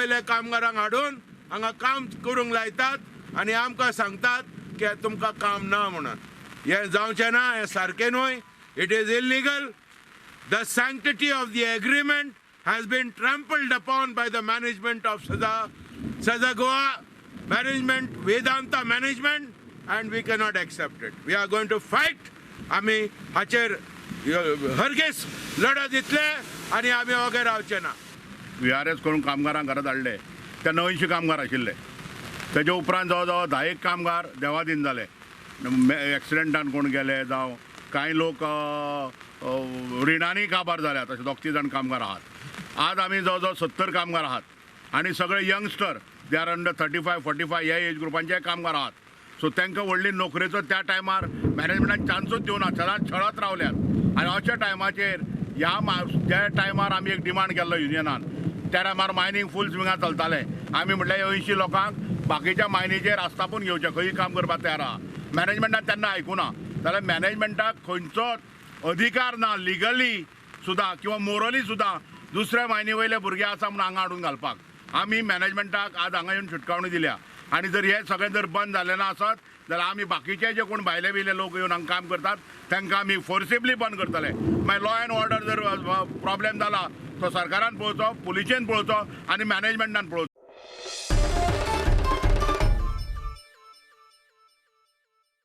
वयल्या कामगारांक हाडून हांगा काम करूंक लायतात आनी आमकां सांगतात की तुमकां काम ना म्हणून. हें जावचें ना, हें सारकें न्हय. It is illegal. The sanctity of the agreement has been trampled upon by the management of Sesa Goa management, Vedanta management, and we cannot accept it. We are going to fight. आमी हाचेर हरगेस लढत दितले आनी आमी वगैरे रावचे ना. VRS करून कामगारांक घरा धाडले ते 89 कामगार आशिल्ले. तेजे उपरांत जवळ जवळ 10 कामगार देवादीन जाले. एक्सिडेंटान कोण गेले जावं कांय लोक रिणांनी काबार जाल्यात, अशे 2-3 जाण कामगार आहात. आज आमी जवळ जवळ 70 कामगार आहात आनी सगळे youngster, they are under 35 45 ह्या एज ग्रुपांचे कामगार आहात. सो तांकां व्हडली नोकरेचो त्या टायमार मॅनेजमेंटान चान्सूच दिवना, सदांच छळत रावल्यात. आनी अशा टायमाचेर ह्या ज्या टायमार आमी एक डिमांड केल्लो युनियनान, त्या टायमार मायनींग फूल स्विंगान चलतालें. आमी म्हटल्यार 80 लोकांक बाकीच्या मायनीचेर आस्थापून घेवचें, खंय काम करपाक तयार आहा. मॅनेजमेंटान तेन्ना आयकुना जाल्यार मॅनेजमेंटाक खंयचोच अधिकार ना लिगली सुद्दां किंवा मोरली सुद्दां दुसऱ्या मायनी वयले भुरगे आसा म्हणून हांगा हाडून घालपाक. आमी मॅनेजमेंटाक आज हांगा येवन शिटकावणी दिल्या आनी जर हे सगळें जर बंद जालें ना आसत जाल्यार आमी बाकीचे जे कोण भायले बियले लोक येवन हांगा काम करतात तांकां आमी फोर्सिबली बंद करतले. मागीर लॉ एंड ऑर्डर जर प्रॉब्लेम जाला तो सरकारान पळोवचो, पुलिशेन पळोवचो आनी मॅनेजमेंटान पळोवचो.